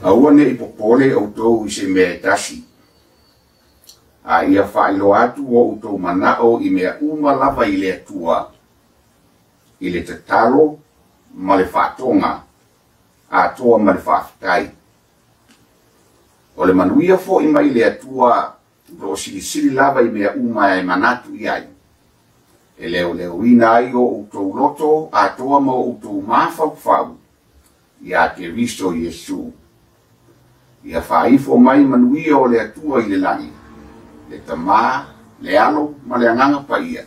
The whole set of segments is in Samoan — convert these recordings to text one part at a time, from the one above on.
Aua ne i popole outou i se mea e tasi, a ia faailoa atu o outou manao i mea uma lava i le Atua, i le tatalo ma le faatoga, atoa ma le faafetai. O le manuia foi mai le Atua o lo o silisili lava i mea uma e manatu i ai, e leoleoina ai o outou loto atoa ma o outou mafaufau ia Keriso Iesu. Ia faaifo mai manuia o le Atua i le lagi, le Tamā, le Alo ma le Agaga Paia,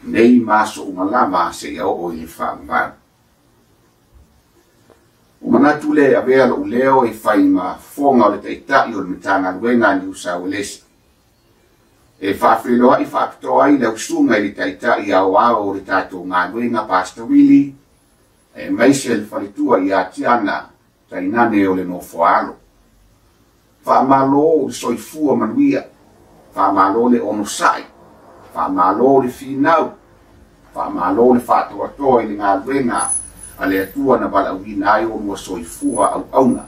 nei ma aso uma lava seia oo i le faavavau. Ua manatu le avea lou leo e fai ma fofoga o le Taitai o le Matagaluega a Niu Sauelesi, e faafeiloai faapitoa ai lau susuga i le Taitai Aoao o le tatou galuega Pastor Willie, aemaise le faletua ia Tiana, tainane o le nofoaalo. Faamalo le soifua manuia, faamalo le onosai, faamalo le finau, faamalo le faatoatoa i le galuega a le Atua na valaauina ai oulua soifua auauna.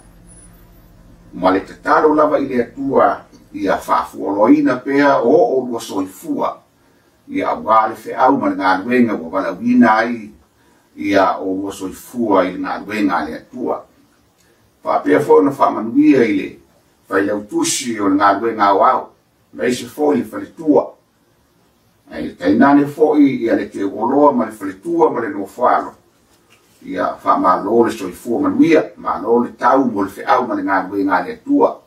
Ma le tatalo lava i le Atua ia faafualoaina pea o oulua soifua, ia aua le feau ma le galuega ua valaauina ai ia oulua soifua i le galuega a le Atua. Faapea foi ona faamanuia i le failautusi o le galuega aoao, aemaise foi le faletua, ae tainane foi ia le teuoloa ma le faletua ma le nofoalo. Ia faamalo le soifua manuia, malo le tau mo le feau ma le galuega a le Atua.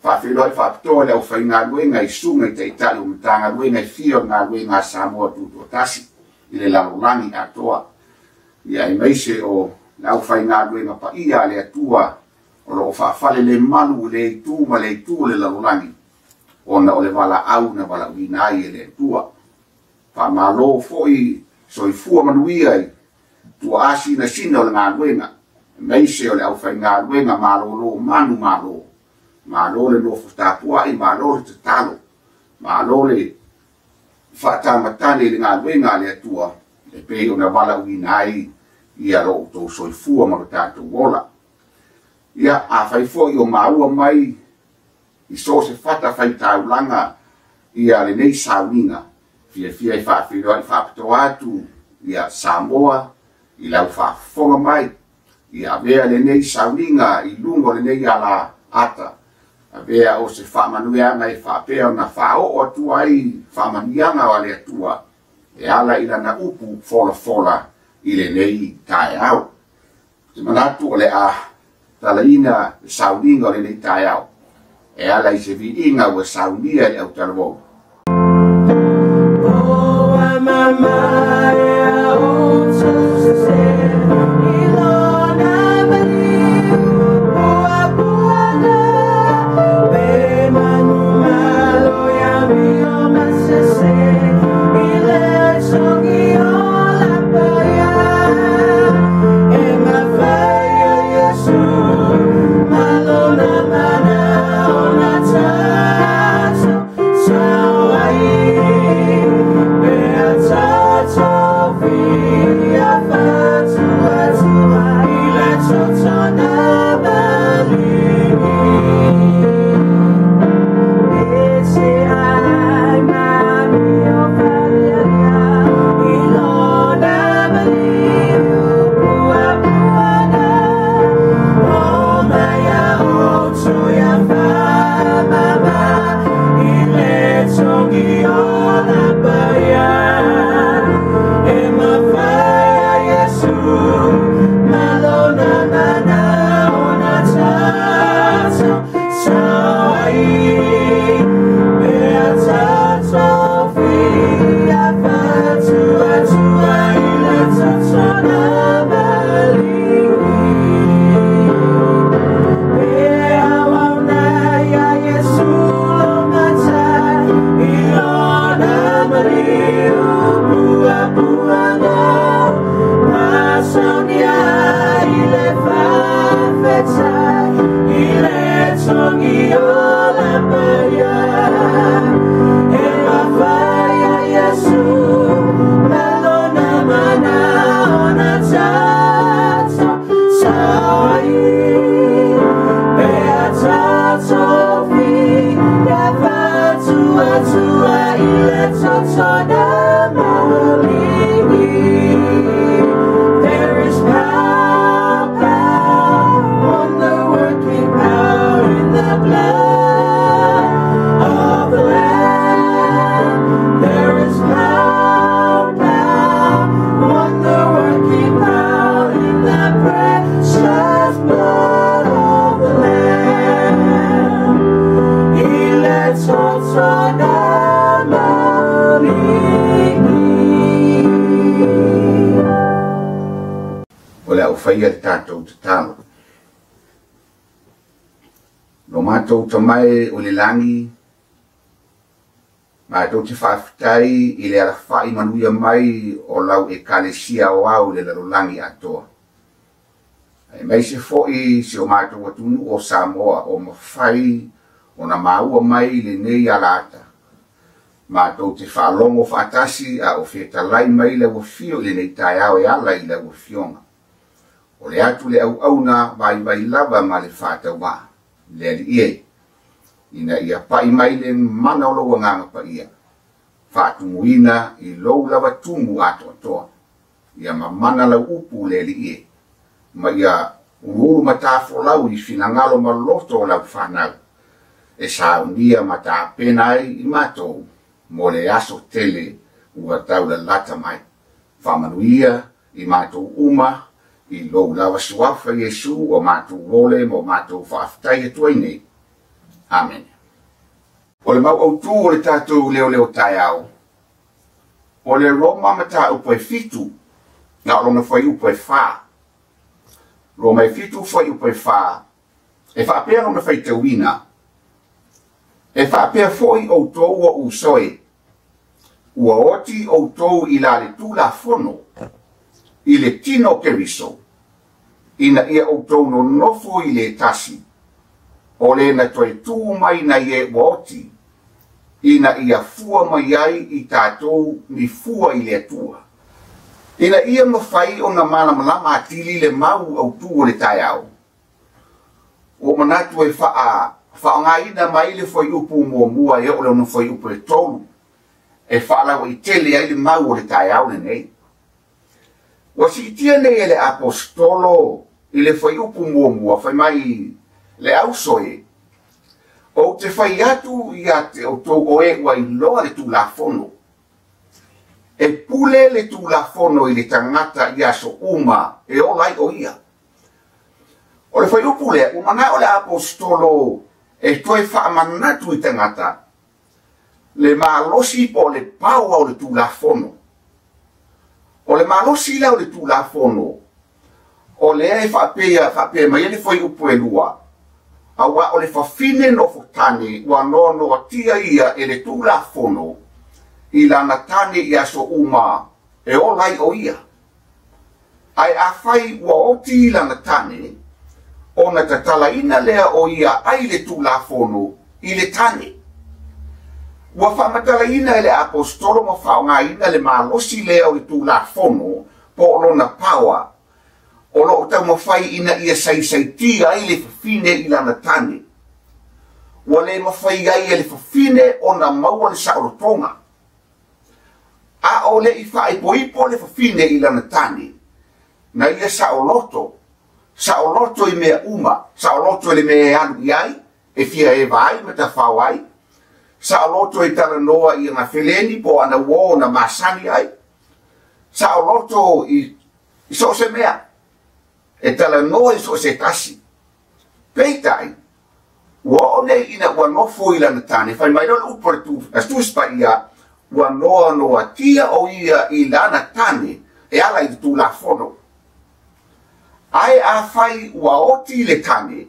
Faafeiloai faapitoa le aufaigaluega i susuga i taitai o Matagaluega e fia o le galuega a Samoa Tutoatasi i le lalolagi atoa. Ia aemaise o le aufaigaluega paia a le Atua o lo o faafale le malu i le itu ma le itu o le lalolagi, ona o le valaau na valaauina ai e le Atua. Faamalo foi soifua manuia i tuaa sinasina o le galuega, aemaise o le aufaigaluega malolo manu malo. Malo le nofo tapuai, malo le tatalo, malo le faatamatane i le galuega a le Atua, e pei ona valaauina ai ia lo outou soifua ma lo tatou ola. Ia, afai foi o maua mai i so o se fatafaitaulaga ia lenei sauniga, fiafia e faafeiloai faapitoa atu ia Samoa i lau faafofoga mai, ia avea lenei sauniga i luga o lenei ala ata, avea o se faamanuiaga e faapea ona faaoo atu ai faamanuiaga a le Atua e ala i lana upu folafola i lenei taeao. Te manatu o le a talaina le sauniga o lenei taeao e ala i se viiga ua saunia e le autalavou. O amama e a outou se ilona maliu puapuaga pe manumalo ia mio masese ile songi o la paia e mafai o Yesu malona mana o na tato. a ou faia le tatou tatalo. Lo matou Tama e o i le lagi, matou te faafetai i le alafai manuia mai o lau Ekalesia aoao i le lalolagi atoa. Aemaise foi si o matou atunuu o Samoa o mafai ona maua mai lenei alaata. Matou te faalogo faatasi a o fetalai mai lau afio i lenei taeao e ala i lau afioga. O le atu le auauna vaivai lava ma le faatauvaa, le Alii e, ina ia pai mai le mana o lou agaga paia, faatumuina i lou lava tumu atoatoa, ia mamana lau upu le Alii e, ma ia uluulu matafolau i finagalo ma loto o lau fanau, e saunia ma tapena ai i matou mo le aso tele ua taulalata mai. Faamanuia i matou uma i lou lava suafa Iesu o matou ole ma o matou faafetai atu ai nei. Amene. O le mau autū o le tatou leoleo taeao, o le Roma mataupu e 7, na o lona fuaiupu e 4. Roma e 7 fuaiupu e 4, e faapea lona faitauina, e faapea foi outou o uso e, ua oti outou i la le Tulafono, i le tino o Keriso, ina ia outou nonofo i le tasi, o le na toe tū mai nai e ua oti, ina ia fua mai ai i tatou ni fua i le Atua. Ina ia mafai ona malamalama atili le mau autū o le taeao, o manatu e faaaogaina mai le fuaiupu muamua e oo i lona fuaiupu e 3, e faalauaitele ai le mau o le taeao lenei. Ua siitia nei e le aposetolo i le fuaiupu muamua fai mai le auso e, ou te fai atu ia te outou o e ua iloa le Tulafono. E pule le Tulafono i le tagata i aso uma e ola ai o ia. O le fuaiupu lea, ua manao le aposetolo e toe faamanatu i tagata le malosi po o le paoa o le Tulafono. O le malosi la o le Tulafono, o lea e faapea mai le fuaiupu e 2, aua o le fafine nofotane ua noanoatia ia e le Tulafono i lana tane i aso uma e ola ai o ia. Ae afai ua oti i lana tane, ona tatalaina lea o ia ai le Tulafono i le tane. Ua faamatalaina e le aposetolo ma faaaogaina le malosi lea o le Tulafono po o lona paoa, o loo taumafai ina ia saisaitia ai le fafine i lana tane. Ua le mafai ai e le fafine ona maua le saolotoga. A o le i faaipoipo le fafine i lana tane, na ia saoloto, saoloto i mea uma, saoloto i le mea e alu i ai, e fia eva ai ma tafao ai, saoloto i talanoa i ana feleni po o ana uo na masani ai, saoloto i so o se mea, e talanoa i so o se tasi. Peitai, ua oo nei ina ua nofo i lana tane, fai mai loa le upu a le Tusi Paia, ua noanoatia o ia i lana tane e ala i le Tulafono. Ae afai ua oti le tane,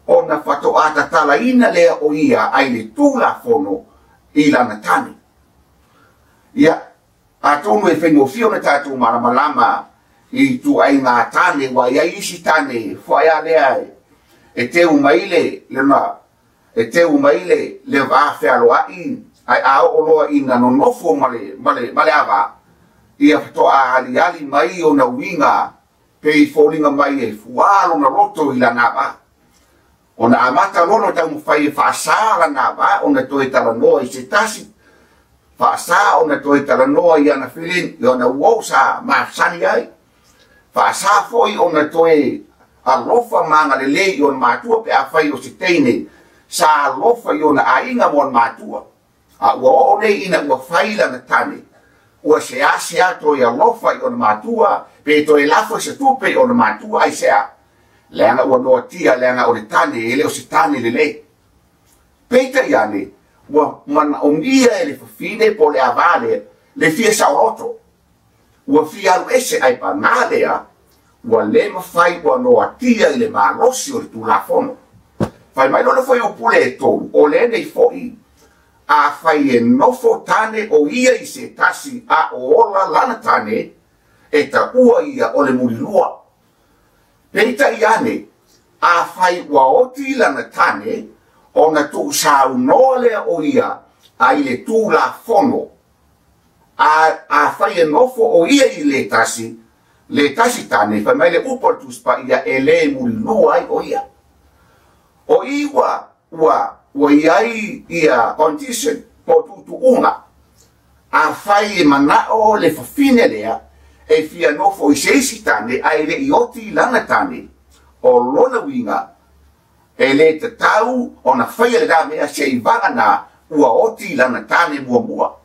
ona faatoa tatalaina lea o ia ai le Tulafono i lana tane. Ia, atonu e faigofie ona tatou malamalama i ituaiga tane, ua i ai isi tane foai a lea e teu mai le lona, e teu mai le va fealoai, ai a oo loa ina nonofo ma le ava, ia faatoa aliali mai ona uiga pe i foliga mai e fuā lona loto i lana ava. Ona amata lono taumafai e faasā lana ava ona toe talanoa i se tasi, faasā ona toe talanoa i ana feleni, i ona uo sa masani ai, faasā foi ona toe alofa ma agalelei i ona matua pe afai o se teine sa alofa i ona aiga mo ona matua. A ua oo nei ina ua fai lana tane, ua seasea toe alofa i ona matua, pe toe lafo i se tupe i ona matua ai sea, leaga ua noatia, leaga o le tane e le o se tane lelei. Peitai ane, ua manaomia e le fafine po o le ava lea le fia saoloto, ua fia alu ese ai pagā lea, Ua lē mafai ua noatia i le malosi o le Tulafono. Fai mai lona fuaiupu le 3, o lenei fo'i, afai e nofo tane o ia i se tasi a o ola lana tane, e taua ia o le mulilua. Peitai ane, afai ua oti lana tane, ona tuusaunoa lea o ia ai le Tulafono. Afai e nofo o ia i le tasi tane, fai mai le upu o le Tusi Paia e lē mulilua ai o ia. O i ua iai ia condition po tuutuuga. Afai e manao le fafine lea e fia nofo i se isi tane ae le i oti lana tane, o lona uiga e lē tatau ona faia le mea seivagana ua oti lana tane muamua.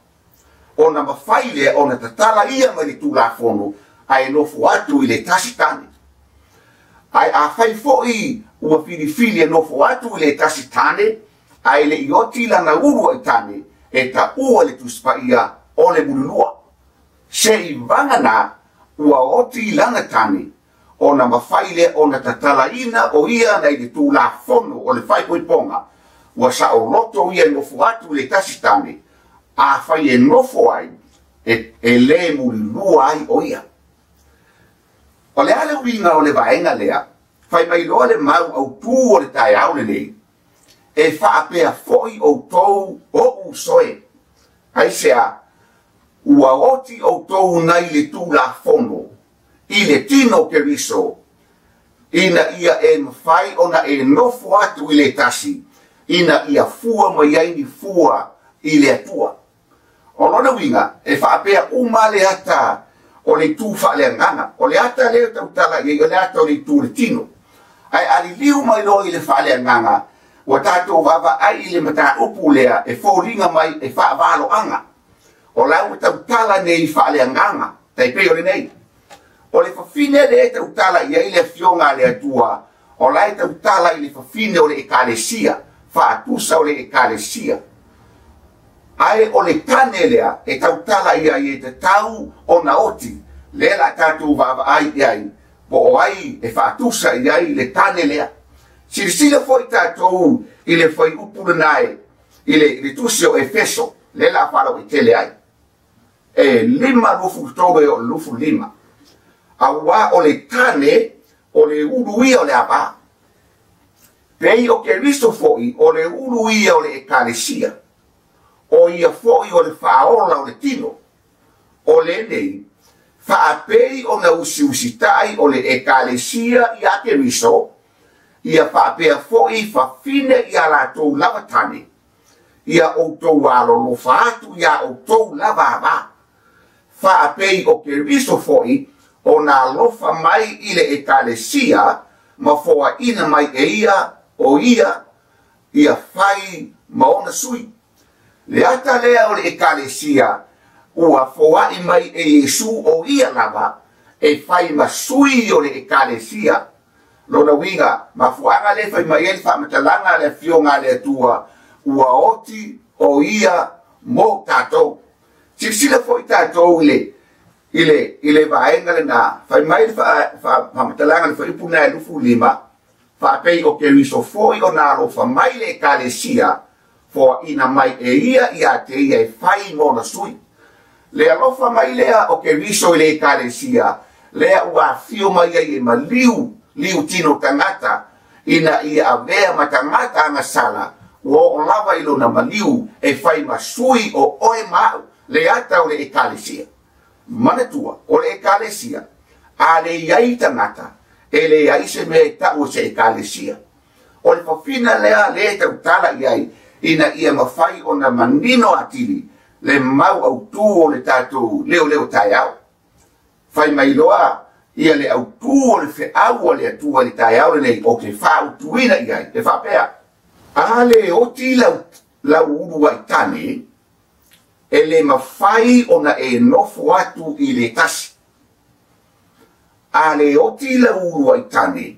Ona mafai lea ona tatala ia mai le Tulafono ae nofo atu i le tasi tane. Ae afai fo'i ua filifili e nofo atu i le tasi tane ae le i oti lana ulu ai tane, e taua le Tusi Paia o le mulilua. Seivagana ua oti lana tane, ona mafai lea ona tatalaina o ia nai le Tulafono o le faaipoipoga, ua saoloto ia e nofo atu i le tasi tane. Afai e nofo ai, e lē mulilua ai o ia. O le a le uiga o le vaega lea, fai mai loa le mau autū o le taeao lenei, e faapea fo'i outou o'u uso e. Aisea, ua oti outou nai le Tulafono i le tino o Keriso, ina ia e mafai ona e nofo atu i le tasi, ina ia fua mai ai ni fua i le Atua. O lona uiga, e faapea uma le ata o le itu faaleagaga. O le ata lea tautala i ai, o le ata o le itu le tino. Ae aliliu mai loa i le faaleagaga, ua tatou vaavaai i le mataupu lea e foliga mai e faavaloaga. O la ua tautala nei faaleagaga, tai pei o lenei. O le fafine lea e tautala i ai le afioga a le Atua, o la e tautala i le fafine o le ekalesia, faatusa o le ekalesia. Ae o le tane lea e tautala i ai e tatau ona oti, lea la tatou vaavaai i ai, po o ai e faatusa i ai le tane lea. Silasila foi tatou i le fuaiupu lena i le tusi o Efeso, lea la faalauaitele ai. E 5:23 e o le 25. Auā o le tane o le ulu ia o le avā. Pei o Keriso fo'i o le ulu ia o le ekalesia. O ia fo'i o le faaola o le tino. O lenei, faapei ona usiusitai o le ekalesia ia Keriso, ia faapea fo'i fafine ia latou lava tane, ia outou alolofa atu ia outou lava avā. Faapei o Keriso fo'i ona alofa mai i le ekalesia ma foaina mai e ia o ia ia fai ma ona sui. Le ata lea o le ekalesia ua foai mai e Iesu o ia lava e fai ma sui o le ekalesia. Lona uiga, mafuaaga lea fai mai ai le faamatalaga a le afioga a le Atua, ua oti o ia mo tatou. Silasila foi tatou i le vaega lena, fai mai le faamatalaga le fuaiupu lena e 25, faapei o Keriso foi ona alofa mai le ekalesia, foaina mai e ia ia te ia e fai ma ona sui. Le alofa mai lea o Keriso i le ekalesia, lea ua afio mai ai e maliu liu tino tagata, ina ia avea ma tagata agasala, ua oo lava i lona maliu e fai ma sui o oe ma au, le ata o le ekalesia. Manatua, o le ekalesia, a le iai tagata, e le ai se mea e tau o se ekalesia. O le fafina lea le tautala i ai, ina ia mafai ona manino atili le mau autū o le tatou leo taeao. Fai mai loa ia le autū o le feau o le Atua i le taeao lenei o te faautuina i ai. E faapea, a le oti lau ulu ai tane, e le mafai ona e nofo atu i le tasi. A le oti lau ulu ai tane,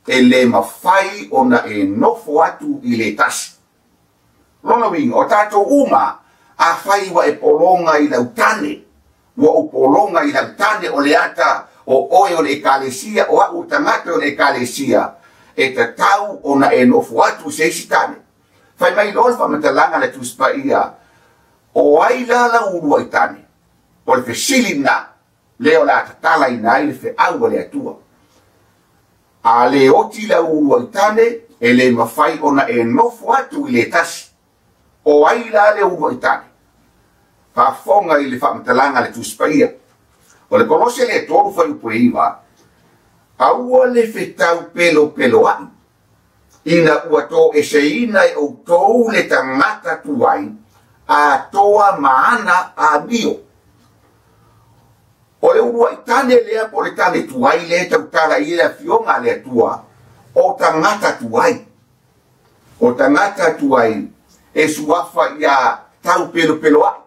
e le mafai ona e nofo atu i le tasi. Lona uiga, o tatou uma, afai ua e pologa i lau tane, ua ou pologa i lau tane o le ata O oe o le ekalesia, o a'u tagata o le ekalesia, e tatau ona e nofo atu i se isi tane. Fai mai loa le faamatalaga a le Tusi Paia, O ai la lau uluai tane? O le fesili lena, lea o le a tatalaina ai le feau a le Atua. A le oti lau uluai tane, e le mafai ona e nofo atu i le tasi. O ai la le uluai tane? Faafofoga i le faamatalaga a le Tusi Paia. O le Kolose le 3 fuaiupu e 9, Aua le fetau pelopeloa'i, ina ua toeseina e outou le tagata tuai atoa ma ana amio. O le uluai tane lea po o le tane tuai lea e tautala i ai le Afioga a le Atua, o tagata tuai. O tagata tuai e suafa ia taupelopeloa'i.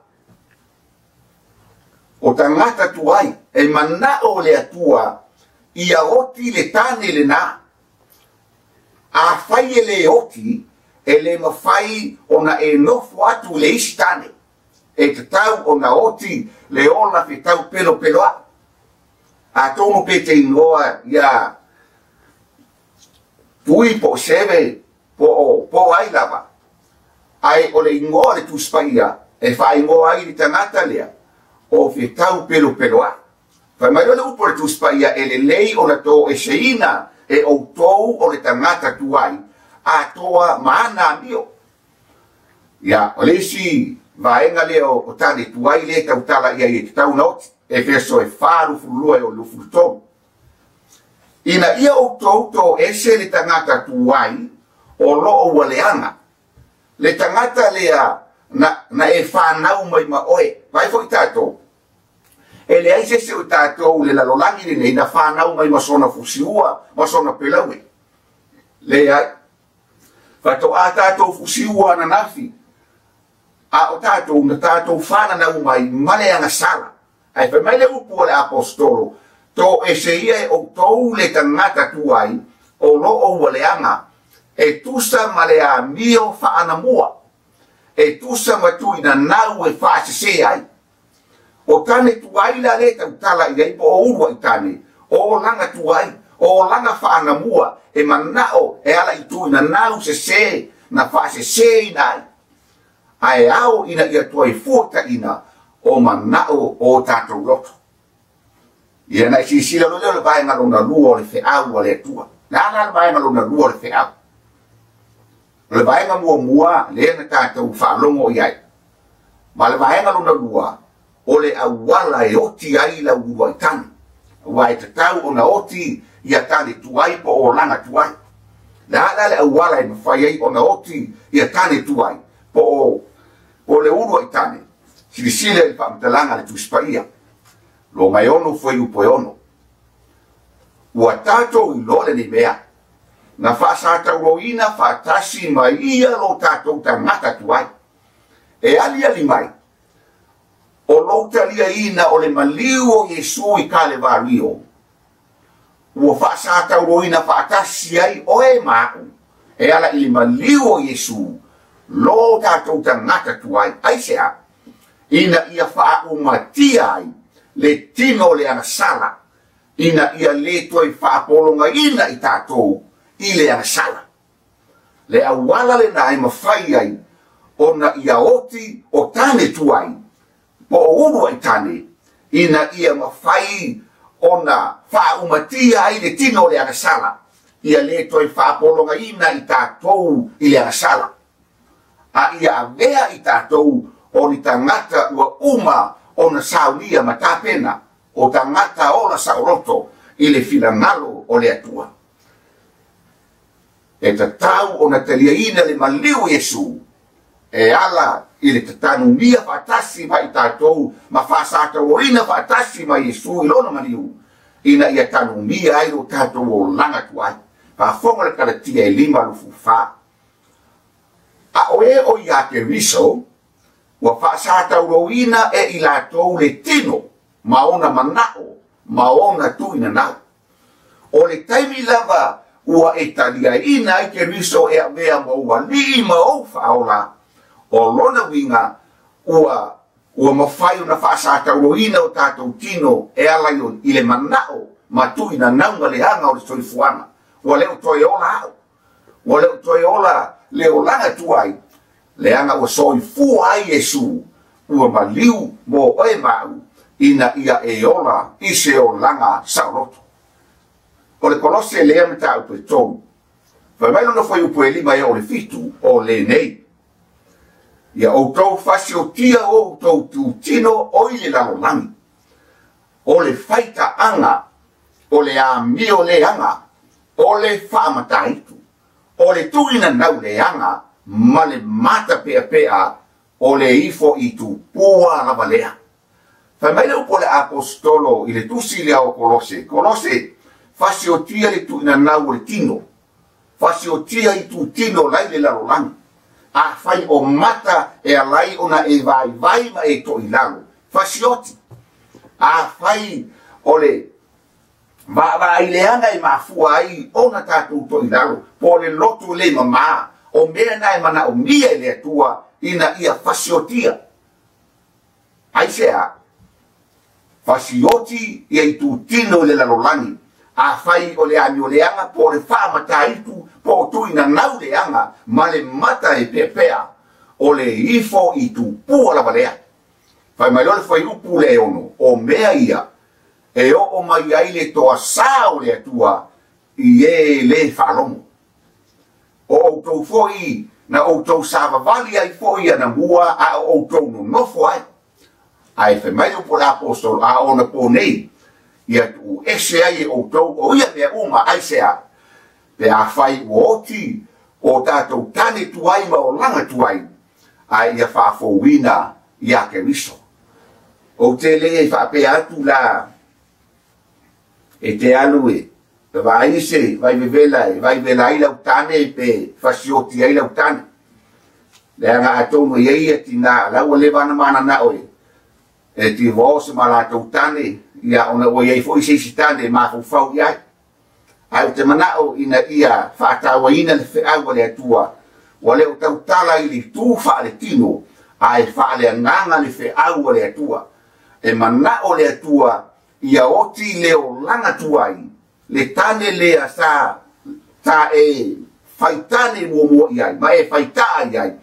O tagata tuai e mana'o le Atua ia oti le tane lena. Afai e le oti, e le mafai ona e nofo atu i le isi tane. E tatau ona oti le ola fetau pelopeloa'i. Atonu pe te igoa ia Tui po o Seve po o po o ai lava, ae o le igoa o le Tusi Paia e faaigoa ai le tagata lea o fetau pelopeloa'i. Fai mai loa le upu o le Tusi Paia, e lelei ona toeseina e outou o le tagata tuai atoa ma ana amio. Ia, o le isi vaega lea o tane tuai lea e tautala i ai e tatau ona oti, Efeso e 4, 22 e oo i le 23. Ina ia outou toese le tagata tuai o lo o ua leaga, le tagata lea na e fanau mai ma oe. Vaai foi tatou, e leai se isi o tatou i le lalolagi lenei na fanau mai ma sona fusiua ma sona pelaue. Leai. Faatoa tatou fusiua ananafi, a o tatou na tatou fananau mai ma le agasala. Ae fai mai le upu a le Aposetolo, Toese ia e outou le tagata tuai o lo o ua leaga, e tusa ma le amio faanamua, e tusa ma tuinanau e faasese ai. O tane tuai la le tautala i ai po o uluai tane, o olaga tuai, o olaga faanamua e mana'o e ala i tuinanau sese na faaseseina ai. Ae ao ina ia toe fuataina o mana'o o tatou loto. Ia na i silasila loa lea o le vaega lona lua o le feau a le Atua. Le a la le vaega lona lua o le feau? O le vaega muamua lea na tatou faalogo i ai. Ma le vaega lona lua, o le auala e oti ai lau uluai tane. Aua e tatau ona oti ia tane tuai po o olaga tuai. Le a la le auala e mafai ai ona oti ia tane tuai po o po o le uluai tane? Silasila i le faamatalaga a le Tusi Paia. Roma e 6 fuaiupu e 6. Ua tatou iloa lenei mea, na faasatauroina faatasi ma ia lo tatou tagata tuai. E aliali mai, o lou taliaina o le maliu o Iesu i Kalevario, ua faasatauroina faatasi ai oe ma a'u e ala i le maliu o Iesu, lo tatou tagata tuai. Aisea? Ina ia faaumatia ai le tino o le agasala, ina ia le toe faapologaina i tatou i le agasala. Le auala lena e mafai ai ona ia oti o tane tuai po o uluai tane, ina ia mafai ona faaumatia ai le tino o le agasala, ia le toe faapologaina i tatou i le agasala, a ia avea i tatou o ni tagata ua uma ona saunia ma tapena, o tagata ola saoloto i le finagalo o le Atua. E tatau ona taliaina le maliu o Iesu e ala i le tatanumia faatasi ma i tatou ma faasatauoina faatasi ma Iesu i lona maliu, ina ia tanumia ai lo tatou olaga tuai. Faafofoga le Kalatia e 5:24. A o e o ia Keriso, ua faasatauroina e i latou le tino ma ona mana'o ma ona tuinanau. O le taimi lava ua e taliaina ai Keriso e avea ma ou alii ma ou faaola, o lona uiga ua Ua mafai ona faasatauloina o tatou tino e ala i le manao ma tuuina nauga leaga o le soifuaga. Ua le o toe ola au. Ua le o toe ola le olaga tuai. Leaga ua soifua ai Iesu. Ua maliu mo oe ma au ina ia e ola i se olaga saoloto. O le Kolose lea mataupu e 3. Fai mai lona fuaiupu e 5 e oo i le 7 o lenei. Ia outou fasiotia o outou tutino o i le lalolagi. O le faitaaga, o le amio leaga, o le faamataitu, o le tuuina nau leaga, ma le mata peapea, o le ifo i tupua lava lea. Fai mai le upu o le apostolo i le tusi lea o Kolose. Kolose, fasiotia le tuuina nau o le tino. Fasiotia i tutino lai le lalolagi. A fai o mata e alai ona e vai vai ma e toilalo. Fasioti. A fai o le vaavaai leaga e mafua ai ona tatou toilalo. Po le lotu le mama. O mea na e manaomia e le Atua ina ia fasiotia. Aisea, fasioti ia i tutino i le lalolagi. A fai o le amio leaga, po le faamataitu, po o tuuina nau leaga, ma le mata e peapea, o le ifo i tupua lava lea. Fai mai loa le fuaiupu le 6, o mea ia, e oo mai ai le toasā o le Atua i e le faalogo. O outou foi na outou savavali ai foi anamua a o outou nonofo ai. Ae fai mai le upu o le apostolo, a ona po nei, ia tuu ese ai e outou o ia mea uma aisea. Pe a fai ua oti o tatou tane tuai ma olaga tuai, ae ia faafouina ia Keriso. Ou te le faapea atu la e te alu e vaai se vai vevela e vai vela ai lau tane pe fasioti ai lau tane. Leaga atonu e ia tina lau ua leva ana mana na oe. E ti vao se ma latou tane ia ona ua iai foi se isi tane e mafaufau i ai. Ae ou te manao ina ia faatauaina le feau a le Atua. Ua le o tautala i le itu faaletino, ae faaleagaga le feau a le Atua. E manao le Atua ia oti le olaga tuai, le tane lea sa ta e faitane muamua i ai, ma e faitaa i ai,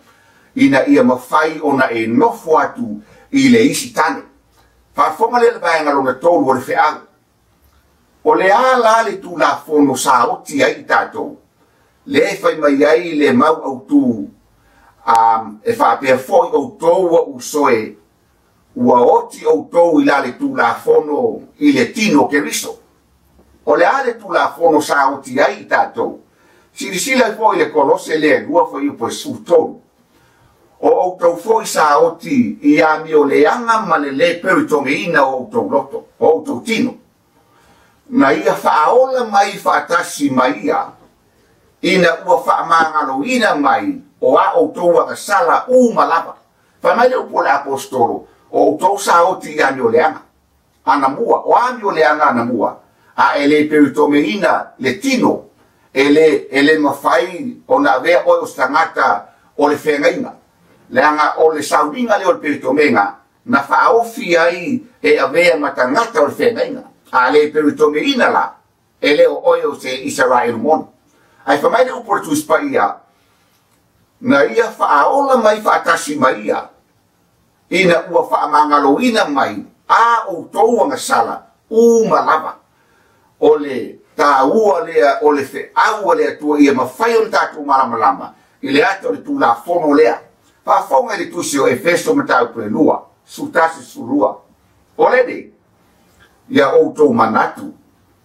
ina ia mafai ona e nofo atu i le isi tane. Faafofoga lea le vaega lona 3 o le feau. O le a la le Tulafono sa oti ai i tatou. Le fai mai ai le mau autū, e faapea foi outou ua usoe, ua oti outou i la le Tulafono i le tino Keriso. O le a le Tulafono sa oti ai i tatou. Silasila ai foi le Kolose lea 2 fuaiupu e 13. O outou foi sa oti i amio leaga ma le lē peritogeina o outou loto, o outou tino. Na ia faaola mai faatasi ma ia, ina ua faamagaloina mai o a outou agasala uma lava. Fai mai le upu o le apostolo, o outou sa oti i amio leaga. Anamua, o amio leaga anamua, a e le peritogeina le tino, e le mafai ona avea oe o se tagata o le feagaiga. Leaga o le sauniga lea o le peritomega, na faaofi ai e avea ma tagata o le feagaiga. A le peritomeina la, e le o oe o se Isaraelu moni. Ae fai mai le upu o le Tusi Paia, na ia faaola mai faatasi ma ia, ina ua faamagaloina mai a outou agasala uma lava. O le taua lea, o le feau a le Atua ia mafai ona tatou malamalama i le ata o le Tulafono lea. Faafofoga i le tusi o Efeso mataupu e 2, 11 12. O lenei, ia outou manatu,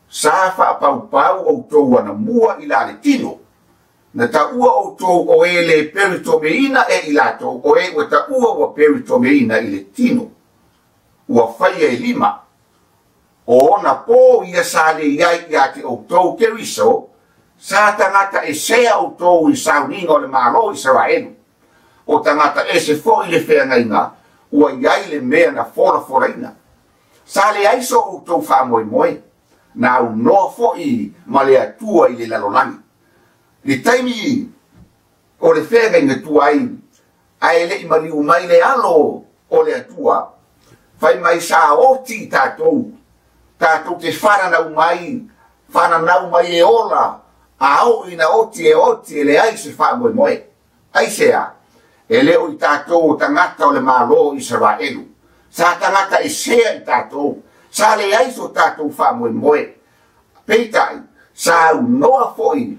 sa faapaupau outou anamua i la le tino. Na taua outou o e le peritomeina e i latou, o e ua taua ua peritomeina i le tino. Ua faia e 5. O ona po ia sa le iai ia te outou Keriso, sa tagata e sea outou i sauniga o le Malo Isaraelu. O tagata ese foi le feagaiga, ua iai le mea na folafolaina. Sa leai so outou faamoemoe, na aunoa foi ma le Atua i le lalolagi. Le taimi o le feagaiga tuai, ae le'i maliu mai le alo o le Atua, fai mai sa oti i tatou, tatou te fananau mai, fananau mai e ola, a oo ina oti e oti e leai se faamoemoe. Aisea? E le o i tatou o tagata o le Malo o Isaraelu. Sa tagata esea i tatou, sa leai so tatou faamoemoe. Peitai, sa aunoa foi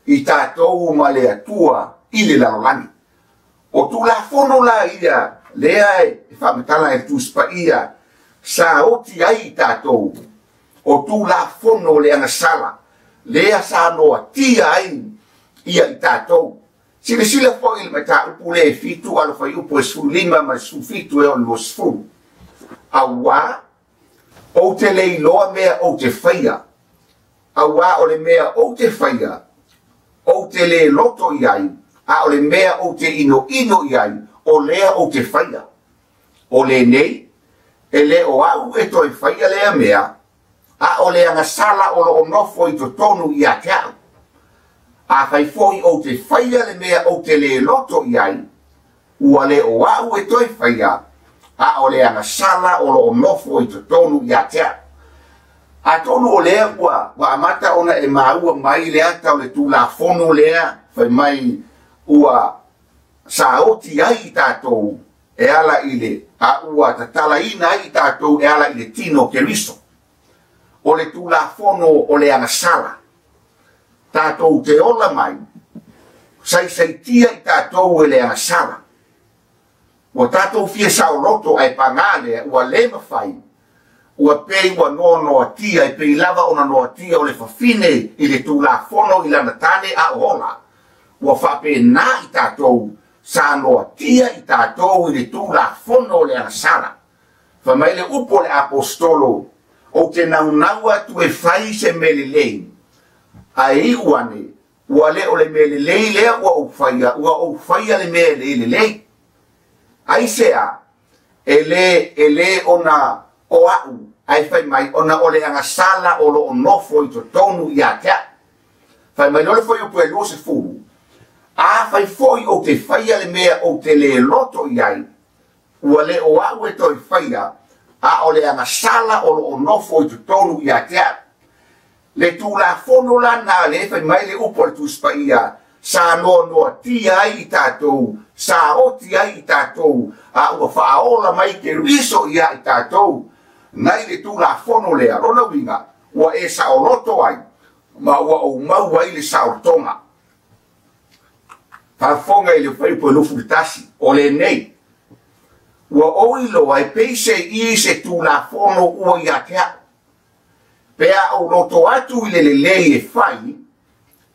i tatou ma le Atua i le lalolagi. O Tulafono la ia lea e faamatala e le Tusi Paia sa oti ai i tatou, o Tulafono o le agasala lea sa noatia ai ia i tatou. Silasila foi i le mataupu lea e 7 alo fuaiupu e 15 ma le 17 e oo i le 20. Auā ou te le iloa mea ou te faia, auā o le mea ou te faia, ou te le loto i ai, a o le mea ou te inoino i ai, o lea ou te faia. O lenei, e le o au e toe faia lea mea, a o le agasala o loo nofo i totonu ia te au. Afai foi ou te faia le mea ou te le loto i ai, ua le o au e toe faia, a o le agasala o loo nofo i totonu ia te au. Atonu o lea ua amata ona e maua mai le ata o le Tulafono lea fai mai ua saoti ai i tatou e ala i le, a ua tatalaina ai i tatou e ala i le tino o Keriso. O le Tulafono o le agasala. Tatou te ola mai, saisaitia i tatou e le agasala. Ua tatou fia saoloto ae pagā lea ua le mafai, ua pei ua noanoatia e pei lava ona noatia o le fafine i le Tulafono i lana tane a o ola. Ua faapena i tatou, sa noatia i tatou i le Tulafono o le agasala. Fai mai le upu o le Aposetolo, ou te naunau atu e fai se mea lelei, ae iu ane, ua le o le mea lelei lea ua ou faia, ua ou faia le mea e le lelei. Aisea? E le, e le ona o a'u, ae fai mai ona o le agasala o loo nofo i totonu ia te a'u. Fai mai loa le fuaiupu e 20, Afai foi ou te faia le mea ou te le loto i ai, ua le o a'u e toe faia, a o le agasala o loo nofo i totonu ia te a'u. Le Tulafono la na lea fai mai le upu a le Tusi Paia, sa noanoatia ai i tatou, sa oti ai i tatou, a ua faaola mai Keriso ia i tatou, nai le Tulafono lea. Lona uiga, ua e saoloto ai, ma ua ou maua ai le saolotoga. Faafofoga i le fuaiupu e 21, o lenei, ua ou iloa e pei se i se Tulafono ua ia te a'u. Pe a ou loto atu i le lelei e fai,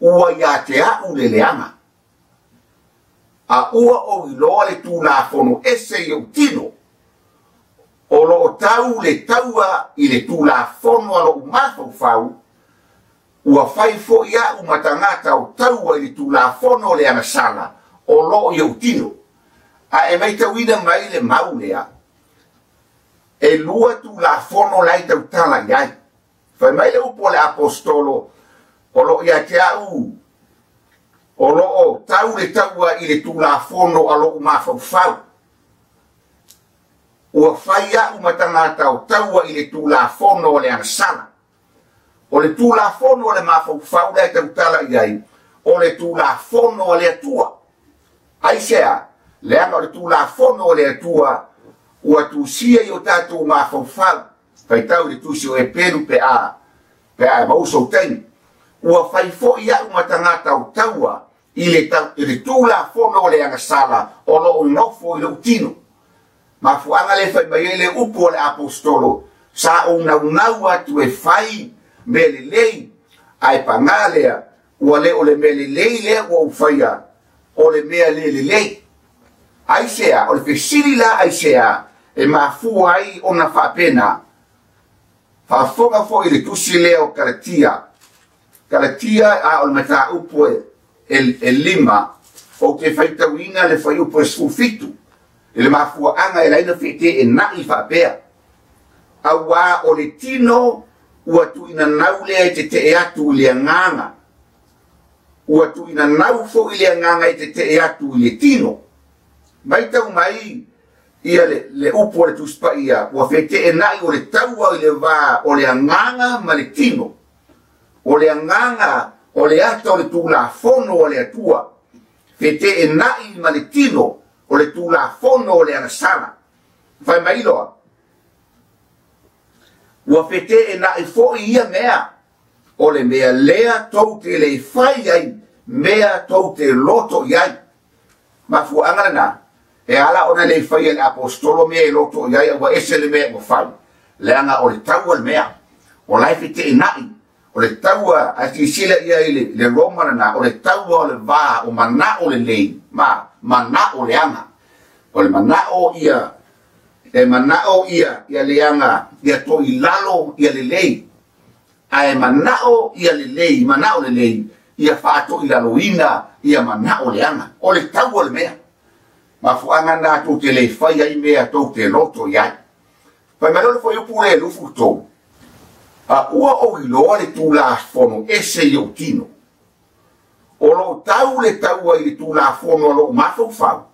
ua ia te a'u le leaga. A ua ou iloa le Tulafono ese i ou tino, o loo tau le taua i le Tulafono a lou mafaufau, ua fai foi a'u ma tagata o taua i le Tulafono o le agasala o loo i ou tino. A e maitauina mai le mau lea, e lua Tulafono la e tautala i ai. Fai mai le upu o le Aposetolo, o loo ia te a'u, o loo tau le taua i le Tulafono a lou mafaufau. Ua fai a'u ma tagata o taua i le Tulafono o le agasala. O le Tulafono o le mafaufau lea e tautala i ai, o le Tulafono a le Atua. Aisea? Leaga o le Tulafono o le Atua ua tusia i o tatou mafaufau. Faitau i le tusi o Eperu pe a e maua sou taimi. Ua fai foi a'u ma tagata o taua i le Tulafono o le agasala o loo nofo i lou tino. Mafuaaga le fai mai ai le upu o le Aposetolo, sa ou naunau atu e fai mea lelei, ae pagā lea, ua le o le mea lelei lea ua ou faia, o le mea le lelei. Aisea? O le fesili la aisea e mafua ai ona faapena. Faafofoga foi i le tusi lea o Kalatia. Kalatia a o le mataupu e 5, ou te faitauina le fuaiupu e 17, i le mafuaaga e laina feete e na'i faapea. Auā o le tino ua tuuina nau lea e tetee atu i le agaga. Ua tuuina nau foi le agaga e tetee atu i le tino. Maitau mai Ia le upu o le Tusi Paia ua feteenai o le taua i le va o le agaga ma le tino. O le agaga o le ata o le Tulafono o le Atua feteenai ma le tino o le Tulafono o le agasala. Fai mai loa ua feteenai foi ia mea o le mea lea tou te le fai ai mea tou te loto i ai. Mafuaaga lena e ala ona le fai e le aposetolo mea e loto i ai ua ese le mea ua fai. Leaga o le taua le mea o la e feteenai o le taua a silasila ia i le Roma lena o le taua o le va o manao lelei ma manao leaga. O le manao ia e manao ia ia leaga ia toilalo ia lelei ae manao ia lelei manao lelei ia faatoilaloina ia manao leaga. O le taua le mea mafuaaga na tou te le fai ai mea tou te loto i ai. Fai mai le foi upu le lufu tou a ua ou iloa le Tulafono ese i ou tino. O lou tau le taua i le Tulafono a lou mafaufau.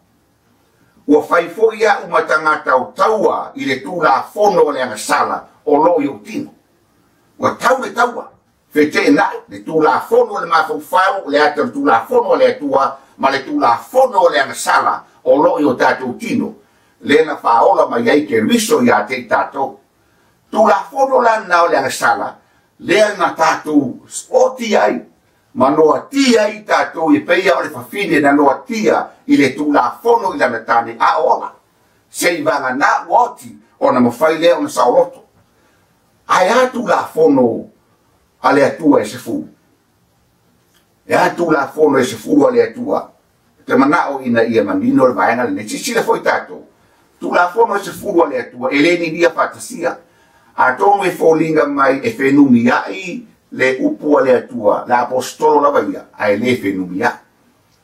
Ua fai foi au ma tagata o taua i le Tulafono o le agasala o loo i ou tino. Ua tau le taua feteenai le Tulafono o le mafaufau le ata o le Tulafono o le Atua ma le Tulafono o le agasala o loo i o tatou tino. Lena faaola mai ai Keriso ia te i tatou. Tulafono la na o le agasala lea na tatou oti ai ma noatia i tatou i peia o le fafine na noatia i le Tulafono i lana tane a ola. Sei vagana ua oti ona mafai lea ona saoloto. Ae a Tulafono a le Atua e 10. E a Tulafono e 10 a le Atua. Te manao ina ia manino le vaega lenei. Silasila foi tatou. Tulafono e 10 a le Atua e le ninia faatasia. Atonu e foliga mai e fenumiai le upu a le Atua, le aposetolo lava ia, ae le fenumiai.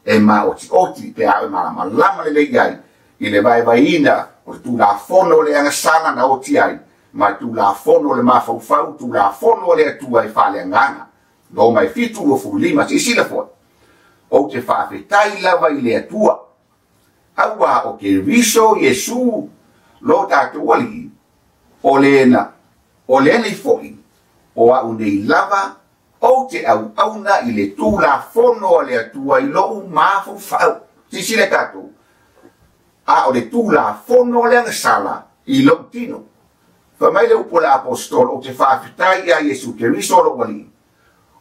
E maotioti pe a e malamalama lelei ai i le vaevaeina o le Tulafono o le agasala na oti ai ma le Tulafono o le mafaufau, Tulafono o le Atua e faaleagaga. Roma e 7:25. Silasila foi. Ou te faafetai lava i le Atua auā o Keriso Iesu lo tatou Alii o lena o lenei foi o au nei lava ou te auauna i le Tulafono a le Atua i lou mafaufau. Silasila tatou. A o le Tulafono o le agasala i lou tino. Fai mai le upu o le aposetolo ou te faafetai ia Iesu Keriso lou Alii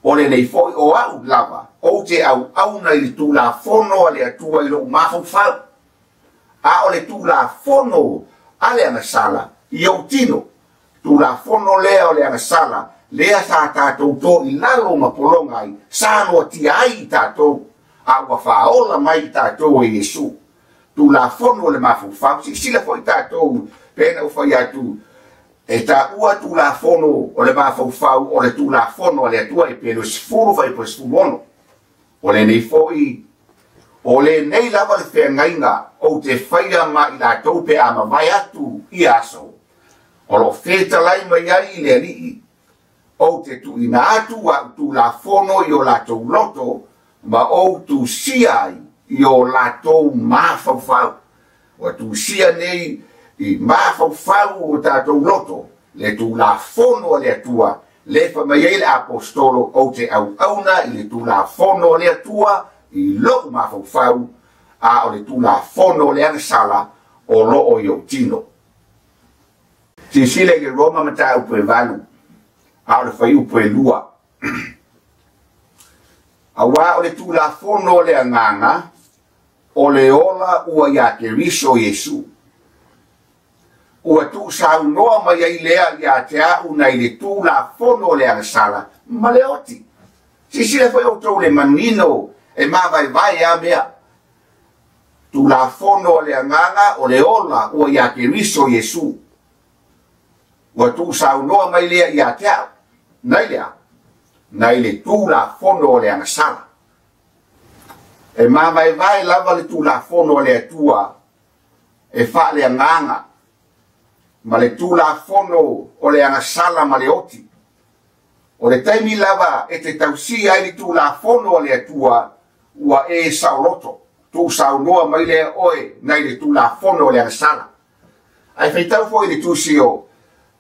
o lenei foi o au lava ou te auauna i le Tulafono a le Atua i lou mafaufau. A o le Tulafono a le agasala i ou tino. Tulafono lea o le agasala lea sa tatou to i lalo ma pologa ai sa noatia ai i tatou a ua faaola mai i tatou e Iesu. Tulafono o le mafaufau. Silasila foi tatou pe na ou fai atu e taua Tulafono o le mafaufau o le Tulafono a le Atua e pele 10 fai po 16. O lenei foi o lenei lava le feagaiga ou te faia ma i latou pe a mavae atu ia aso. O lo fetalai mai ai i le Alii ou te tuuina atu au Tulafono i o latou loto ma ou tusia ai i o latou mafaufau. Ua tusia nei i mafaufau o tatou loto le Tulafono a le Atua le fai mai ai le aposetolo ou te auauna i le Tulafono a le Atua i lou mafaufau a o le Tulafono o le agasala o loo i ou tino. Silasila i le Roma mataupu e 8 a o le fuaiupu e 2. Auā o le Tulafono o le agaga o le ola ua ia Keriso Iesu. Ua tuusaunoa mai ai lea ia te au nai le Tulafono o le agasala ma le oti. Silasila foi outou le manino e mavaevae a mea. Tulafono o le agaga o le ola ua ia Keriso Iesu. Ua tuusaunoa mai lea ia te au nai lea nai le Tulafono o le agasala. E mavaevae lava le Tulafono o le Atua e faaleagaga ma le Tulafono o le agasala ma le oti. O le taimi lava e te tausia ai le Tulafono a le Atua ua e saoloto. Tuusaunoa mai lea oe nai le Tulafono o le agasala. Ae faitau foi le tusi o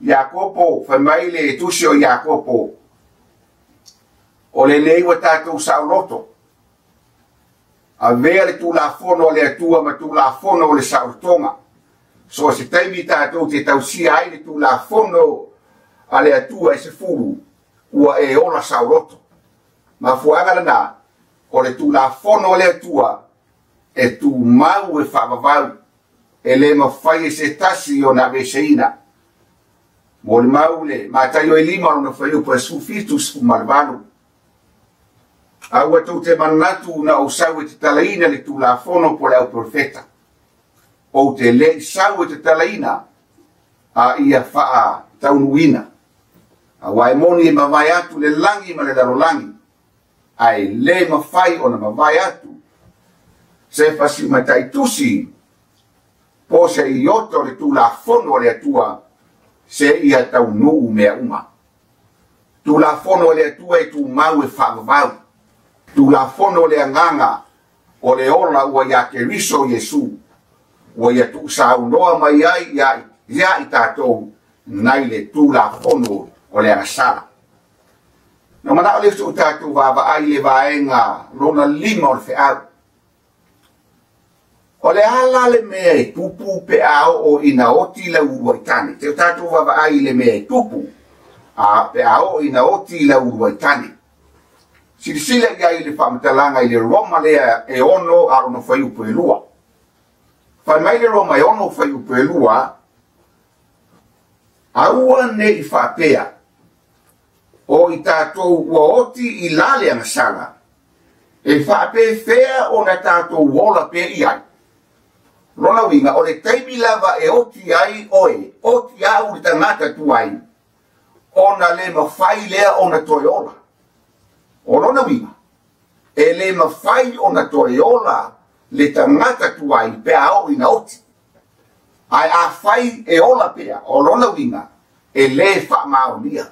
Iakopo, fai mai le tusi o Iakopo, o lenei ua tatou saoloto, avea le Tulafono a le Atua ma Tulafono o le saolotoga. So o se taimi tatou te tausia ai le Tulafono a le Atua e 10, ua e ola saoloto. Mafuaaga lena, o le Tulafono a le Atua e tumau e faavavau, e le mafai e se tasi ona aveseina. Mo le mau le Mataio e 5 lona fuaiupu e 17 18. A ua tou te manatu na ou sau e tatalaina le Tulafono po le auprofeta. Ou te le i sau e tatalaina, a ia faataunuuina. Aua e moni e mavae atu le lagi ma le lalolagi, ae le mafai ona mavae atu se fasimataitusi po se iota o le Tulafono a le Atua se ia taunuu mea uma. Tulafono a le Atua e tumau e faavavau. Tulafono o le agaga o le ola ua ia Keriso Iesu, ua ia tuusaunoa mai ai ia i tatou nai le Tulafono o le agasala. Na manao le so tatou vaavaai le vaega lona 5 o le feau. O le ala le mea e tupu pe a o ina oti la uluai tane. Te o tatou vaavaai le mea e tupu a pe a o ina oti la uluai tane. Silasila i ai le faamatalaga i le Roma lea e 6 a lona fuaiupu e 2. Fai mai le Roma e 6 fuaiupu e 2, aua ne i faapea o i tatou ua oti i la le agasala, e faapefea ona tatou ola pea i ai. Lona uiga, o le taimi lava e oti ai oe, oti au le tagata tuai, ona le mafai lea ona toe ola. O lona uiga, e le mafai ona toe ola le tagata tuai pe a oo ina oti. Ae afai e ola pea, o lona uiga, e le faamaonia,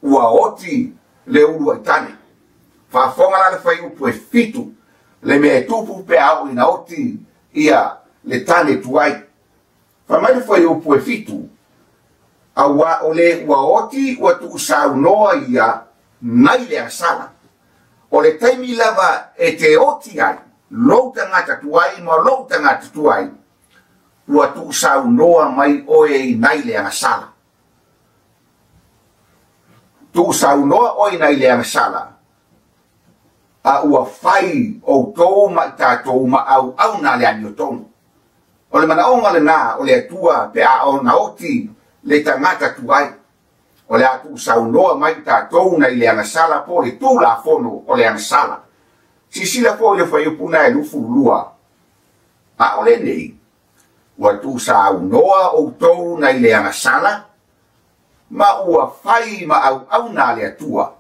ua oti le uluai tane. Faafofoga la le fuaiupu e 7, le mea e tupu pe a oo ina oti ia le tane tuai. Fai mai le fuaiupu e 7, aua o le ua oti ua tuusaunoa ia nai le agasala. O le taimi lava e te oti ai, lou tagata tuai ma lou tagata tuai, ua tuusaunoa mai oe i nai le agasala. Tuusaunoa oe nai le agasala, a ua fai outou ma i tatou ma auauna le amiotonu. O le manaoga lena o le Atua pe a ona oti le tagata tuai. O le a tuusaunoa mai i tatou nai le agasala po le Tulafono o le agasala. Silasila foi le fuaiupu na e 22. A o lenei, ua tuusaunoa outou nai le agasala, ma ua fai ma auauna le Atua.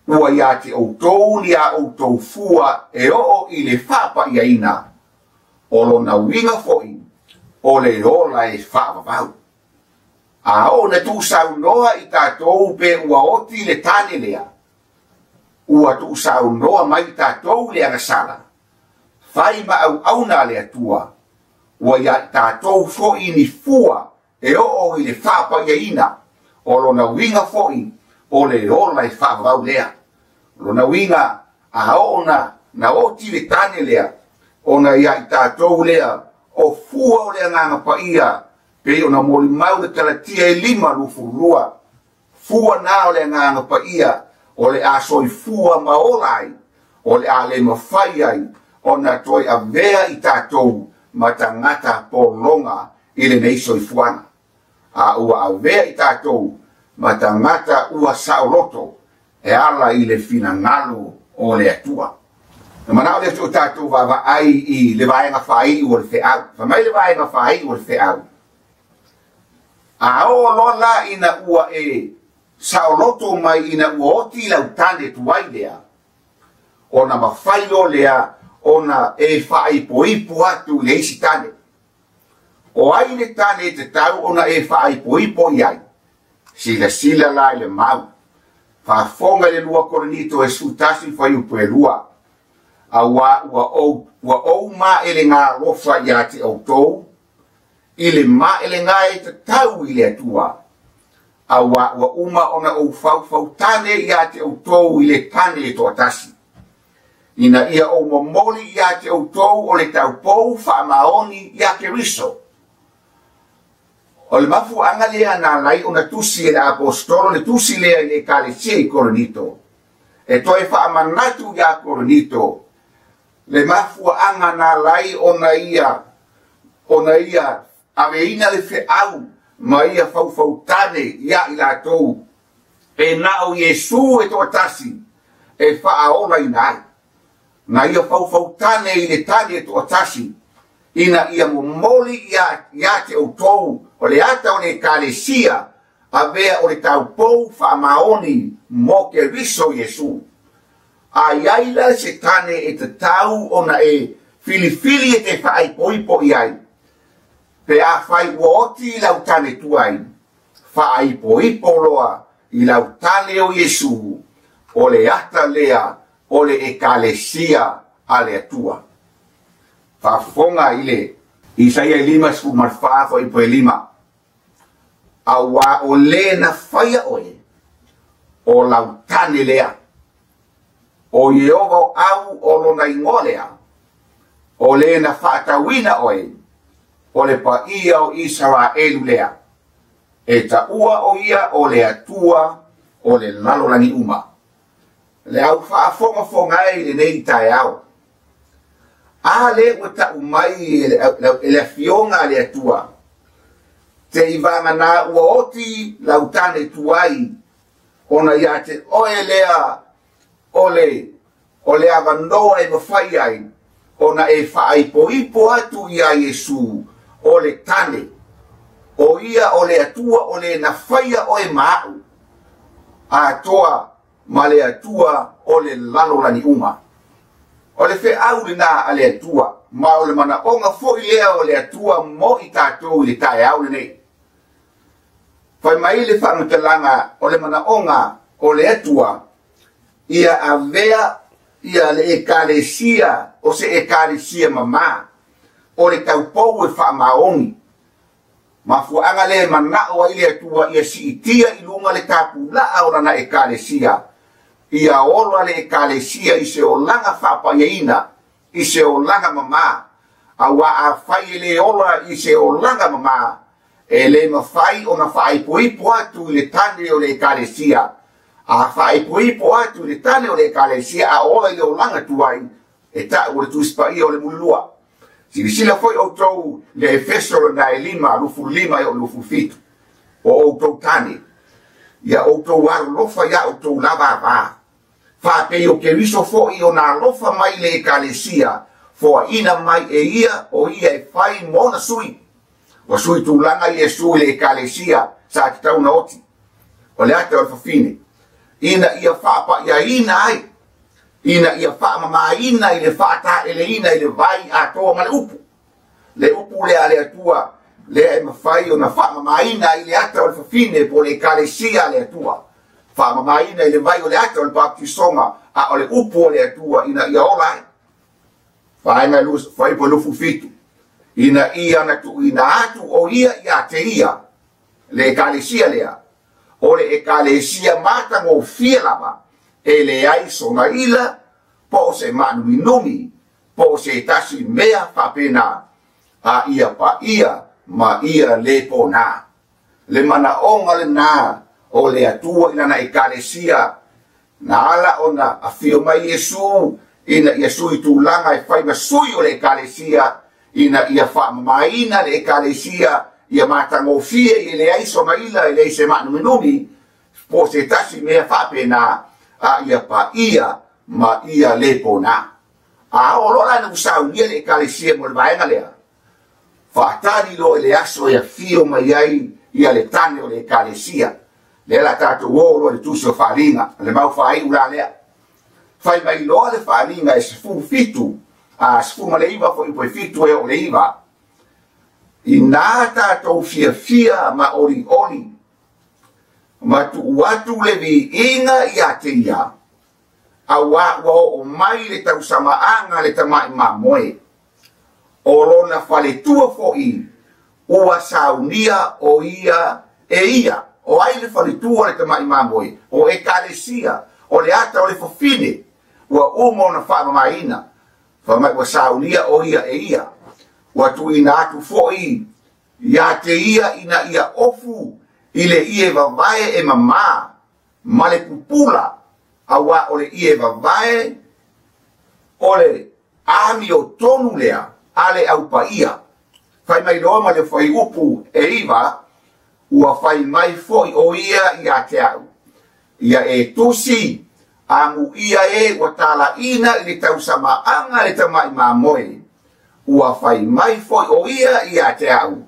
Ua ia te outou ni a outou fua e oo i le faapaiaina, o lona uiga foi o le ola e faavavau. A oo na tuusaunoa i tatou pe ua oti le tane lea, ua tuusaunoa mai i tatou le agasala, fai ma auauna le Atua, ua ia i tatou foi ni fua e oo i le faapaiaina, o lona uiga foi o le ola e faavavau lea. O lona uiga, a oo na oti le tane lea, ona ia i tatou lea, o fua o le agaga paia, pe ona molimau le Kalatia e 5 22, fua na o le agaga paia, o le a soifua ma ola ai, o le a le mafai ai, ona toe avea i tatou ma tagata pologa i lenei soifuaga. A ua avea i tatou ma tagata ua saoloto e ala i le finagalo o le Atua. Na manao le o tatou vaavaai i le vaega faaiu o le feau. Fai mai le vaega faaiu o le feau. A oo loa la ina ua e saoloto mai ina ua oti lau tane tuai lea, ona mafai loa lea ona e faaipoipo atu i le isi tane. O ai le tane e tatau ona e faaipoipo i ai? Silasila la i le mau. Faafofoga i le 2 Korinito e 11 fuaiupu e 2. Aua ua ou maele galofa ia te outou, I le maelega e tatau i le Atua, auā ua uma ona ou faufautane iā te outou i le tane e toatasi, ina ia ou momoli iā te outou o le taupou faamaoni iā Keriso. O le mafuaaga lea na ala ai ona tusi e le Aposetolo le tusi lea i le Ekalesia i Korinito, e toe faamanatu iā Korinito le mafuaaga na ala ai ona ia ona ia aveina le feau ma ia faufautane iā i latou e na o Iesu e toatasi e faaolaina ai. Na ia faufautane i le tane e toatasi ina ia momoli iā te outou o le ata o le Ekalesia avea o le taupou faamaoni mo Keriso Iesu. A i ai la se tane e tatau ona e filifili e te faaipoipo i ai, pe afai ua oti i lau tane tuai, faaipoipo loa i lau tane o Iesu, o le ata lea o le Ekalesia a le Atua. Faafofoga i le Isaia 54 fuaiupu e 5, Auā o le na faia oe, o lau tane lea, o Ieova o au o lona igoa lea, o le na faatauina oe, o le paia o Isaraelu lea, e taua o ia o le Atua o le lalolagi uma. Le au faafogafoga ai i lenei taeao. A lea ua tau mai e le Afioga a le Atua, te i vagana ua oti lau tane tuai, ona iā te oe lea o le o le avanoa e mafai ai ona e faaipoipo atu iā Iesu o le tane, o ia o le Atua o le na faia oe ma a'u, atoa ma le Atua o le lalolagi uma. O le feau lenā a le Atua, ma o le manaoga foi lea o le Atua mo i tatou i le taeao lenei. Fai mai le faamatalaga o le manaoga o le Atua, ia avea ia le Ekalesia o se Ekalesia mamā, o le taupou e faamaoni. Mafuaaga lea e manao ai le Atua ia siitia i luga le tapulaa o lana Ekalesia, ia ola le Ekalesia i se olaga faapaiaina, i se olaga mamā, auā afai e le ola i se olaga mamā, e le mafai ona faaipoipo atu i le tane o le Ekalesia. A faaipoipo atu i le tane o le Ekalesia a ola i le olaga tuai, e ta'u o le Tusi Paia o le mulilua. Silasila foi outou le Efeso lena e 5, 25 e oo i le 27. O outou tane, ia outou alolofa iā outou lava avā, faapei o Keriso foi ona alofa mai i le Ekalesia, foaina mai e ia o ia e fai mo ona sui. Ua sui tulaga Iesu i le Ekalesia sa tatau ona oti, o le ata o le fafine, ina ia faapaiaina ai, ina ia faamamaina i le faataeleina i le vai atoa ma le upu. Le upu lea a le Atua, lea e mafai ona faamamaina ai le ata o le fafine po o le Ekalesia a le Atua. Faamamaina i le vai o le ata o le baptisoga, a o le upu o le Atua ina ia ola ai. Vaega fuaiupu 27, ina ia na tuuina atu o ia iā te ia, le Ekalesia lea, o le Ekalesia matagofie lava, e leai sona ila, po o se maanuminumi, po o se tasi mea faapena, a ia paia ma ia le ponā. Le manaoga lenā o le Atua i lana Ekalesia, na ala ona afio mai Iesu ina ia sui tulaga e fai ma sui o le Ekalesia, ina ia faamamaina le Ekalesia, ia matagofie ia leai sona ila, e leai se maanuminumi, po o se tasi mea faapena, a ia paia ma ia le ponā. A oo loa la ina ua saunia le Ekalesia mo le vaega lea, faatali loa i le aso e afio mai ai ia le tane o le Ekalesia. Lea la tatou o loa i le tusi o Faaliga, le mau faaiu la lea. Fai mai loa le Faaliga e 17, a 19 foi po e 7 e oo i le 9. Inā tatou fiafia ma olioli, ma tuu atu le viiga iā te ia, auā ua oo mai le tausamaaga a le tamai mamoe, o lona faletua foi Ua saunia o ia e ia. O ai le faletua le tama'i mamoe, o ekalesia, o le ata o le fafine, ua uma ona faamamaina. Fai mai ua saunia o ia e ia. Ua tuuina atu fo'i ia te ia ina ia ofu i le ie vavae e mamā ma le pupula, auā o le ie vavae o le amiotonu lea a le aupaia. Fai mai loa ma le fuaiupu e 9, ua fai mai fo'i o ia ia te a'u, ia e tusi, amuia e ua tala'ina i le tausama'aga le tama'i mamoe. Ua fai mai fo'i o ia ia te a'u,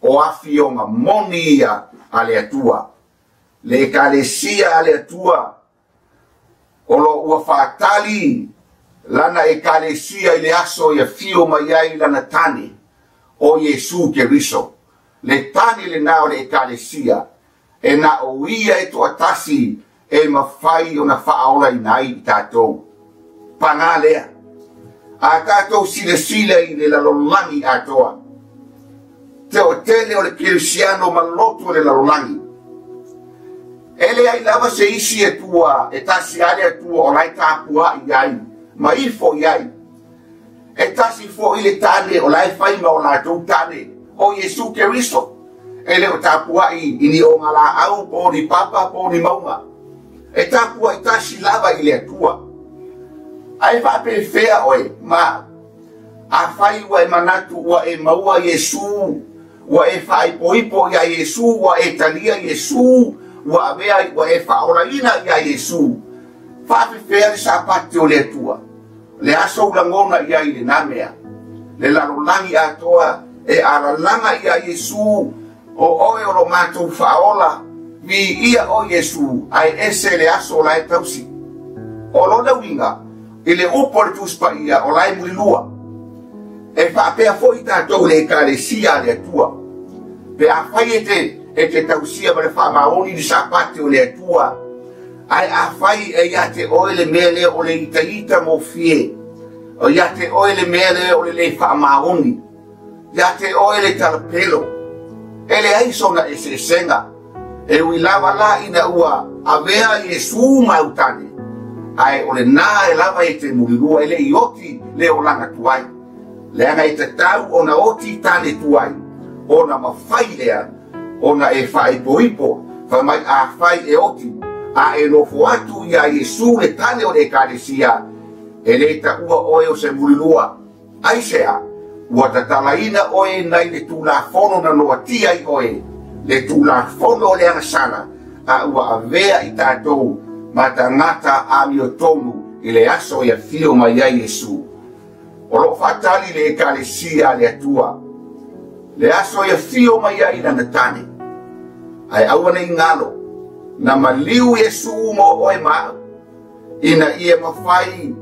o afioga moni ia a le Atua. Le ekalesia a le Atua o lo ua fa'atali lana ekalesia i le aso ia fio mai ai lana tane o Iesu Keriso. Le tane lenā o le ekalesia e na o ia e to'atasi e mafai ona fa'aolaina ai i tatou. Pagā lea, a tatou silasila i le lalolagi atoa, te'otele o le kerisiano ma lotu o le lalolagi, e leai lava se isi e tua e tasi ale Atua o lae tapua'i ai ma ifo i ai. E tasi fo'i le tane o lae fai ma o latou tane, o Iesu Keriso. E le o tapua'i i ni ogalā'au po o ni papa po o ni mauga. E tapua'i tasi lava i le Atua. Ae faapefea oe ma afai ua e manatu ua e maua Iesu, ua e faaipoipo iā Iesu, ua e talia Iesu, ua avea ua e faaolaina iā Iesu, faafefea le Sapati o le Atua, le aso ulagona i ai lenā mea? Le lalolagi atoa e alalaga iā Iesu, o oe o lo matou faaola, viia o Iesu, ae ese le aso la e tausi. O lona uiga i le upu o le Tusi Paia o la e mulilua. E faapea fo'i tatou le ekalesia a le Atua. Pe afai e te tausia ma le faamaoni le Sapati o le Atua, ae afai e ia te oe le mea lea o le itaita gofie, o ia te oe le mea lea o le lē faamaoni, ia te oe le talapelo, e leai sona eseesega. E ui lava la ina ua avea Iesu ma autane, ae o lenā e lava e te mulilua, e le'i oti le olaga tuai, leaga e tatau ona oti tane tuai ona mafai lea ona e faaipoipo. Fai mai afai e oti a e nofo atu iā Iesu le tane o le ekalesia, e lē ta'ua oe o se mulilua. Aisea? Ua tatalaina oe nai le tulafono na noatia ai oe, le tulafono o le agasala, a ua avea i tatou ma tagata amiotonu i le aso e afio mai ai Iesu. O lo'o fa'atali le ekalesia a le Atua le aso e afio mai ai lana tane. Ae aua nei galo, na maliu Iesu mo oe ma a'u ina ia mafai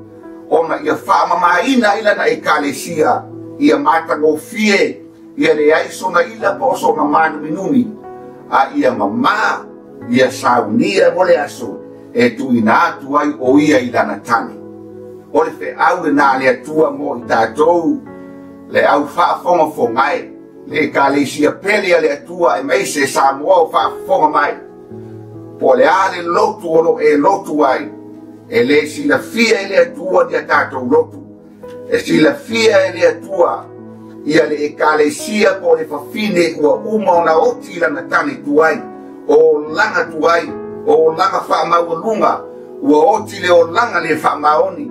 ona ia fa'amamāina ai lana ekalesia ia matagofie, ia leai sona ila po o sona mānuminumi, a ia mamā, ia saunia mo le aso e tuuina atu ai o ia i lana tane. O le fe'au lenā le Atua mo i tatou, le au faafogafoga e, le ekalesia pele a le Atua e maise Samoa o faafofoga mai. Po o le a le lotu o lo e lotu ai, e lē silafia e le Atua ni a tatou lotu. E silafia e le Atua ia le ekalesia po o le fafine ua uma ona oti lana tane tuai, o olaga tuai, o olaga faamaualuga, ua oti le olaga le faamaoni,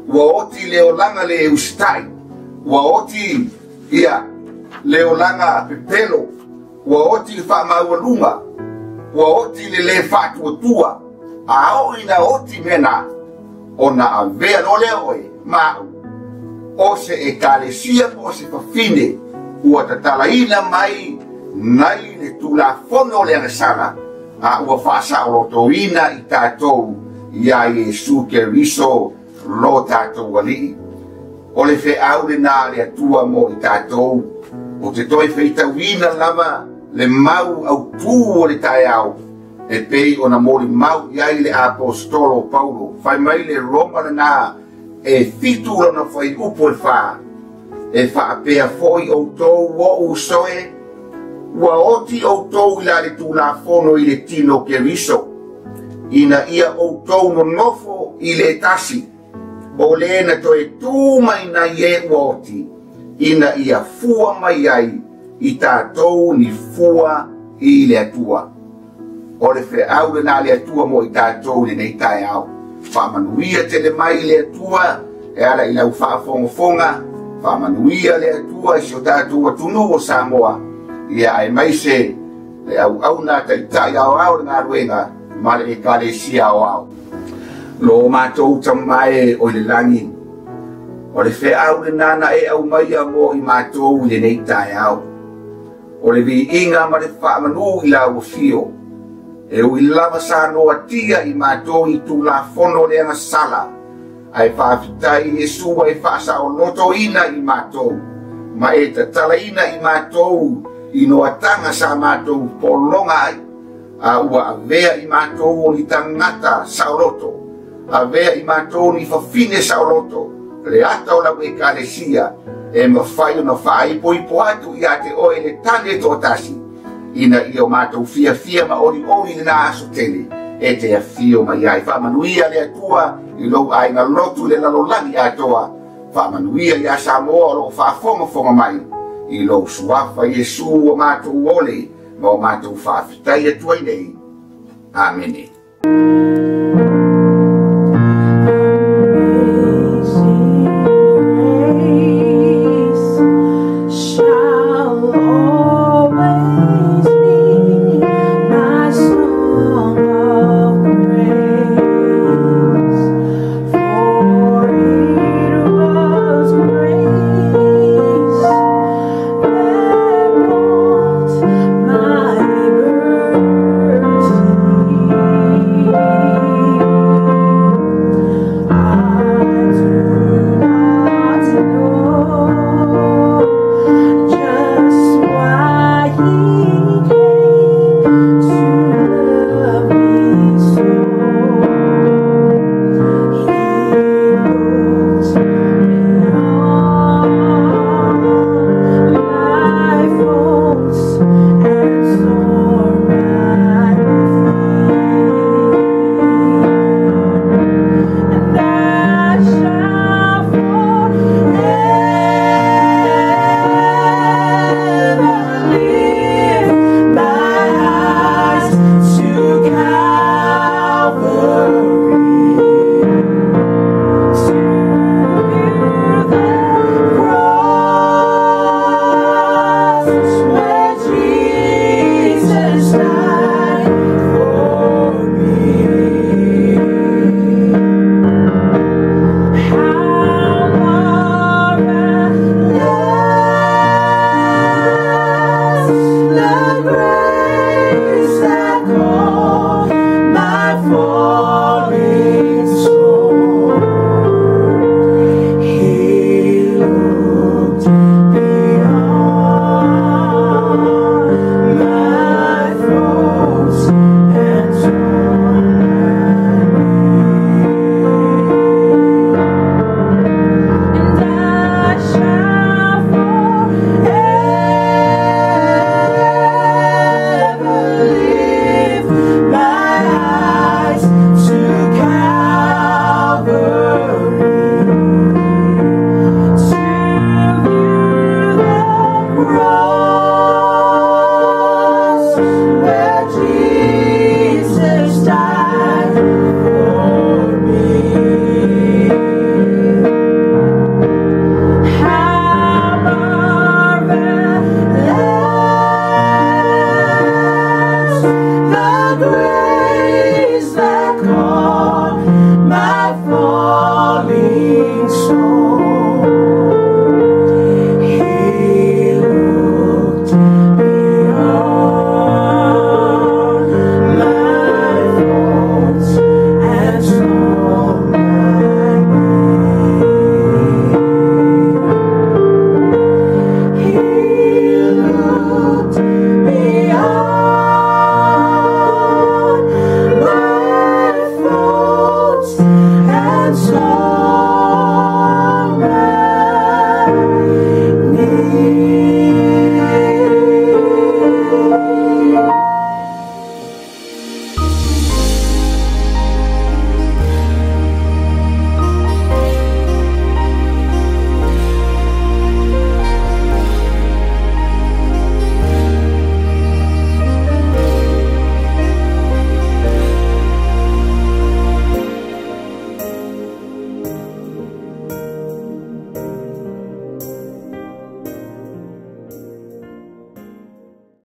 ua oti le olaga le usita'i, ua oti ia le olaga pepelo, ua oti le faamaualuga, ua oti le lē faatuatua. A oo ina oti mea na, ona avea loa lea oe ma a'u o se ekalesia po o se fafine ua tatalaina mai nai le tulafono o le agasala, a ua fa'asaʻolotoina i tatou iā Iesu Keriso lo tatou Ali'i. O le fe'au lenā le Atua mo i tatou o te toe feitauina lava le mau autū o le taeao e pei ona molimau i ai le aposetolo Paulo. Fai mai le Roma lenā e 7 lona fuaiupu e 4, e faapea fo'i outou o'u uso e Ua oti outou i la le Tulafono i le tino o Keriso, ina ia outou nonofo i le tasi, o le na toe tu mai nai e ua oti, ina ia fua mai ai i tatou ni fua i le Atua. O le feau lena a le Atua mo i tatou i lenei taeao. Faamanuia tele mai le Atua e ala i lau faafogafoga. Faamanuia le Atua i si o tatou atunuu o Samoa, ia aemaise le auauna taitai aoao le galuega ma le Ekalesia aoao. Lo matou Tama e o i le lagi, o le feau lena na e aumaia mo i matou i lenei taeao. O le viiga ma le faamanu i lau afio, e ui lava sa noatia i matou i Tulafono le agasala, ae faafetai i Iesu ua e faasaolotoina i matou, ma e tatalaina i matou i noataga sa matou pologa ai, a ua avea i matou o ni tagata saoloto, avea i matou ni fafine saoloto, le ata o lau Ekalesia, e mafai ona faaipoipo atu ia te oe le tane toatasi, ina ia o matou fiafia ma olioli lena aso tele, e te afio mai ai. Faamanuia le Atua i lou aiga lotu i le lalolagi atoa. Faamanuia ia Samoa o loo faafogafoga mai i lou suafa Iesu ua matou ole ma o matou faafetai atu ai nei. Amene.